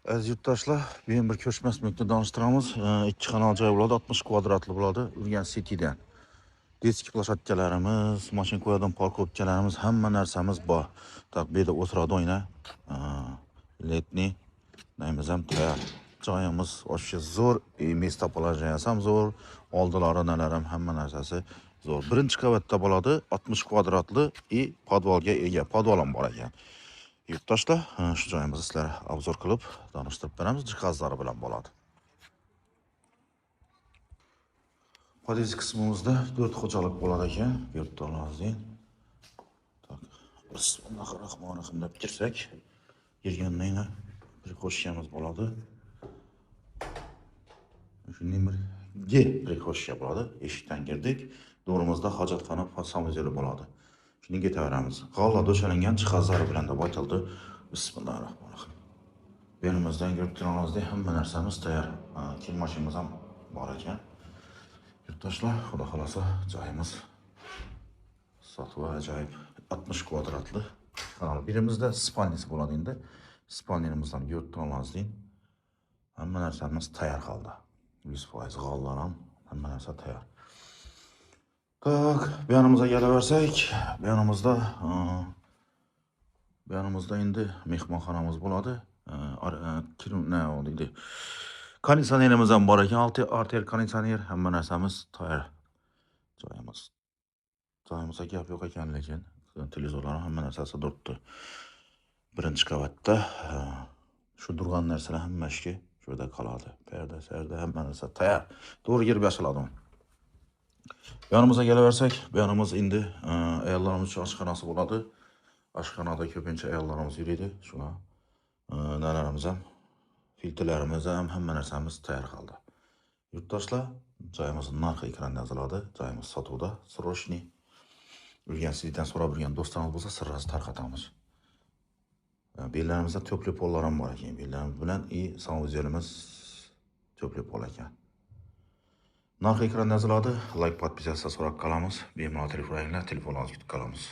Aziz yurtdoshlar, bu ham bir ko'chmas mulkni tanishtiramiz. 2 xonali joy bo'ladi, 60 kvadratli bo'ladi, Urgan City'dan. Детский площадkalarimiz, mashina qo'yadigan parkovkalarimiz, hamma narsamiz bor. Так, bu yerda o'tiradi oyna. Letniy nayimiz ham tayyor. Joyimiz вообще zo'r, местоположение ham zo'r, oldilari nalar ham hamma narsasi zo'r. Birinchi qavatda bo'ladi, 60 kvadratli и podvalga ega, podval ham bor ekan. Yurtdoshlar, shu joyimizni sizlarga obzor qilib tanishtirib beramiz, jihozlari bilan bo'ladi. Podъезд qismimizda 4 xo'jalik bo'ladi ekan, ko'rib turganingizdek. Так, bismillahirrohmanirrohim deb kirsak, kirgandan keyin prixoshkamiz bo'ladi. Shunday bir G prixoshka bo'ladi. Eshikdan kirdik, to'g'rimizda hojatxona санузелi bo'ladi. Shuni ketaveramiz. G'alla to'shalangan jihozlari bilan deb aytildi. Bismillahirrohmanirrohim. Bu yerimizdan ko'rib turganingizdek hamma narsamiz tayyor. Kir mashinamiz ham bor ekan. Yurtdoshlar, xudo xolasa joyimiz sotuv ajoyib 60 kvadratli kanal. Birimizda spalnisi bo'ladi endi. Spalnimizdan ko'rib turganingizdek hamma narsamiz tayyor holda. 100% g'allar ham hamma narsa tayyor. Так, bu yonimizga kelaversak, bu yonimizda endi mehmonxonamiz bo'ladi. Ne o deydi? Konditsionerimiz ham bor ekan, artel konditsioner, hamma narsamiz tayyor. Joyimiz. Joyimizda gap yo'q ekan, lekin televizorlar hamma narsasi turibdi. Birinchi qavatda shu turgan narsalar hamma ishga shu yerda qoladi. Parda, sarda hamma narsa tayyor. To'g'ri kirib yashiladi. Bu yonimizga kelaversak, bu yonimiz endi ayollarimiz uchun oshxonasi bo'ladi. Oshxonada ko'pincha ayollarimiz yuradi. Shuna nalarimiz ham, filtrlarimiz ham, hamma narsamiz tayyor holda. Yurtdoshlar, joyimizning narxi ekranda yoziladi. Joyimiz sotuvda, срочный. Urgan City'dan so'rab yurgan do'stlarimiz bo'lsa, sirrasi tarqatamiz. Bellarimizda тёплый pollar ham bor ekan. Bellarimiz bilan и санузелimiz тёплый pol ekan. Narxi ekranda yoziladi. Like, подписаться so'rab qolamiz. Bemalol telefonlar, telefonlarni kutib qolamiz.